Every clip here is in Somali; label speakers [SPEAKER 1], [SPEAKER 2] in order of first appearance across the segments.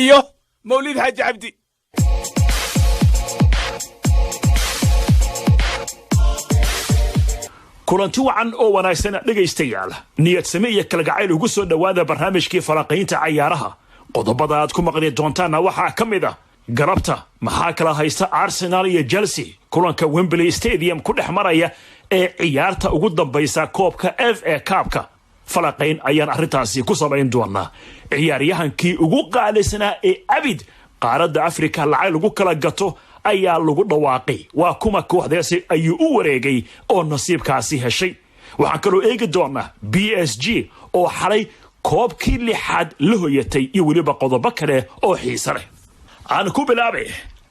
[SPEAKER 1] Iyo Mawlid Xaaji Cabdi.
[SPEAKER 2] Kulanti wacan oo wanaagsan, dhegaystayaal. Niyadsame iyo kalgacayl ugu soo dhowaada barnaamijkii falanqaynta cayaaraha. Qodobada aad ku maqli doontaanna waxaa ka mid ah: galabta maxaa kala haysta Arsenal iyo Chelsea, kulanka Wembley Stadium ku dhex maraya ee ciyaarta ugu dambaysa koobka FA Cup-ka? Falanqayn ayaan arrintaasi ku samayn doonaa. Ciyaaryahankii ugu qaalisnaa ee abid qaaradda Afrika lacag lagu kala gato ayaa lagu dhawaaqay. Waa kuma? Kooxdeesi ayuu u wareegay oo nasiibkaasi heshay? Waxaan kaloo eegi doonaa PSG oo xalay koobkii lixaad la hoyatay iyo weliba qodobo kale oo xiise leh. Aan ku bilaabay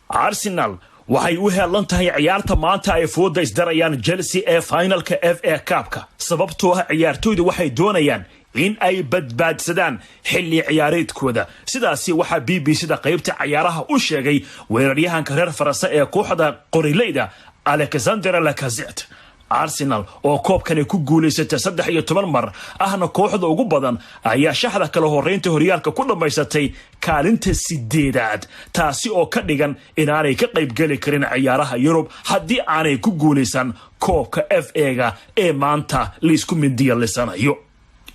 [SPEAKER 2] Arsenal. Waxay u heelan tahay ciyaarta maanta ay fooda isdarayaan Chelsea ee finalka FA Cup-ka, sababtoo ah ciyaartoydu waxay doonayaan in ay badbaadsadaan xilli ciyaareedkooda. Sidaasi waxaa BBC da qaybta cayaaraha u sheegay weeraryahanka reer Faranse ee kooxda qorileyda, Alexander Lacazette. Arsenal oo koobkani ku guulaysatay 13 mar, ahna kooxda ugu badan, ayaa shaxda kala horeynta horyaalka ku dhammaysatay kaalinta sideedaad, taasi oo ka dhigan inaanay ka qaybgeli karin ciyaaraha Yurub haddii aanay ku guulaysan koobka FA-ga ee maanta laysku mindiyalisanayo.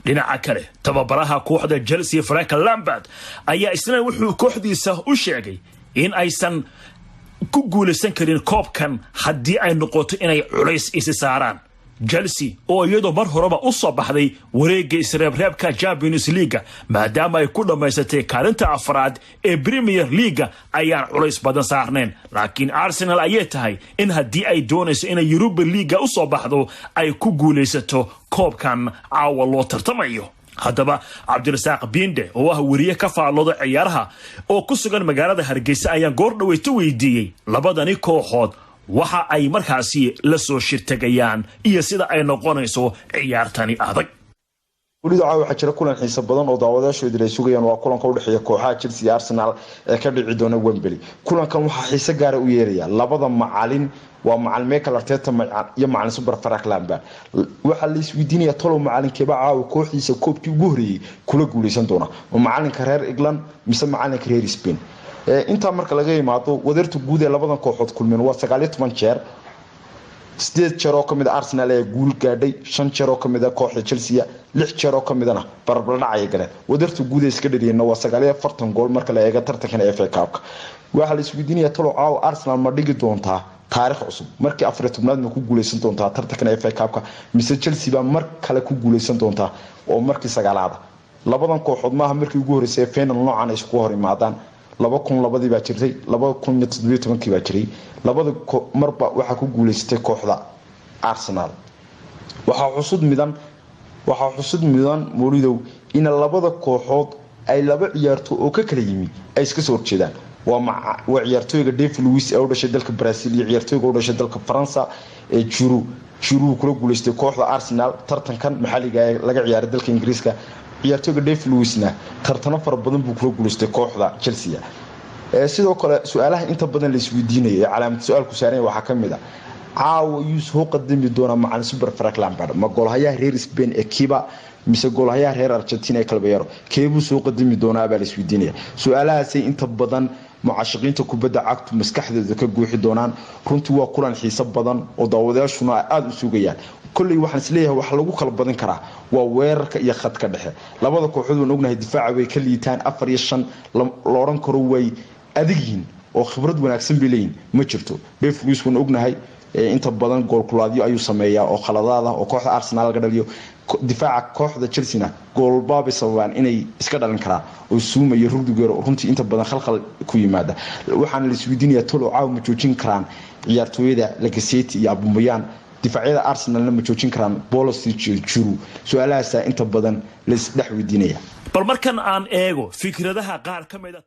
[SPEAKER 2] Dhinaca kale, tababaraha kooxda Chelsea, Frank Lampard, ayaa isna wuxuu kooxdiisa u sheegay in aysan ku guulaysan karin koobkan haddii ay noqoto inay culays isi saaraan. Chelsea oo iyadoo mar horeba u soo baxday wareegga isreebreebka Champions League-ga, maadaama ay ku dhammaysatay kaalinta afraad ee Premier League-ga, ayaan culays badan saarnayn, laakiin Arsenal ayay tahay in haddii ay doonayso inay Europa League-ga u soo baxdo ay ku guulaysato koobkan caawa loo tartamayo. Haddaba, Cabdirasaaq Biinde oo ah weriye ka faallooda ciyaaraha oo ku sugan magaalada Hargeysa ayaan goor dhaweyto weydiiyey labadani kooxood waxa ay markaasi la soo shirtagayaan iyo sida ay noqonayso ciyaartani adag.
[SPEAKER 3] Weliba caawa waxaa jira kulan xiiso badan oo daawadayaashoodii ay sugayaan. Waa kulanka udhexeeya kooxaha Chelsea iyo Arsenal ee ka dhici doona Wembley. Kulankan waxaa xiise gaara u yeeraya labada macalin, waa macalin Mikel Arteta iyo macalin super Frank Lampard. Waxaa la isweydiinaya, tolow macalinkeeba caawa kooxdiisa koobkii ugu horreeyey kula guuleysan doona? Ma macalinka reer England mise macalinka reer Spain? Intaa marka laga yimaado, wadarta guud ee labadan kooxood kulmeen waa 19 jeer. Sideed jeer oo kamid a Arsenal ayaa guul gaadhay, shan jeer oo kamid a kooxda Chelsea, lix jeer oo kamidana barbardhac galeen. Wadarta guud ee iska dhaliyeenna waa 49 gool marka la eego tartankan FA Cup-ka. Waxaa la isweydiinaya, talow caawa Arsenal ma dhigi doontaa taarikh cusub? Markii 14aad ma ku guuleysan doontaa tartankan FA Cup-ka, mise Chelsea baa mar kale ku guuleysan doontaa oo markii sagaalaada? Labadan kooxood maaha markii ugu horreysay ee final noocan ay iskugu hor imaadaan. 2002dii baa jirtay, 2017kii baa jiray. Labada marba waxaa ku guuleysatay kooxda Arsenal. Waxaa xusud mudan, Mawlidow, in labada kooxood ay laba ciyaarto oo ka kala yimi ay iska soo horjeedaan. Waa ciyaartooyga David Luiz ee u dhashay dalka Brazil iyo ciyaartooyga u dhashay dalka Faransa ee Giroud. Giroud kula guuleystay kooxda Arsenal tartankan maxalliga ee laga ciyaaray dalka Ingiriiska. Ciyaartooyga David Luizna tartano fara badan buu kula guuleystay kooxda Chelsea. Sidoo kale, su-aalaha inta badan la isweydiinaya ee calaamad su-aalku saaran waxaa ka mid a: caawa yuu soo qadami doonaa macalin super Frank Lampard? Ma goolhayaha reer Spain ee Kepa mise goolhayaha reer Argentina ee Caballero? Keebuu soo qadami doonaa baa la isweydiinaya. Su-aalahaasay inta badan mucaashaqiinta kubadda cagtu maskaxdooda ka guuxi doonaan. Runtii waa kulan xiiso badan oo daawadayaashuna aada u sugayaan. Kolley waxaan isleeyahay waxa lagu kala badin karaa waa weerarka iyo khadka dhexe. Labada kooxood waan ognahay, difaaca way ka liitaan. Afar iyo shan la odhan karo way adigyihiin oo khibrad wanaagsan bay leeyihin ma jirto. David Luiz waan ognahay, inta badan goolkulaadyo ayuu sameeyaa oo khaladaad ah oo kooxda Arsenal laga dhaliyo. Difaaca kooxda Chelsea-na goolbaabay sababaan inay iska dhalin karaan oo Zouma iyo Rudiger runtii inta badan khalkhal ku yimaada. Waxaana la isweydiinayaa, tolo caawa ma joojin karaan ciyaartooyada Lacazette iyo Aubameyang? Difaacyada Arsenalna ma joojin karaan Pulisic iyo Giroud? Su-aalahaasa inta badan la isdhex weydiinaya.
[SPEAKER 2] Bal markan aan eego fikradaha qaar ka mida.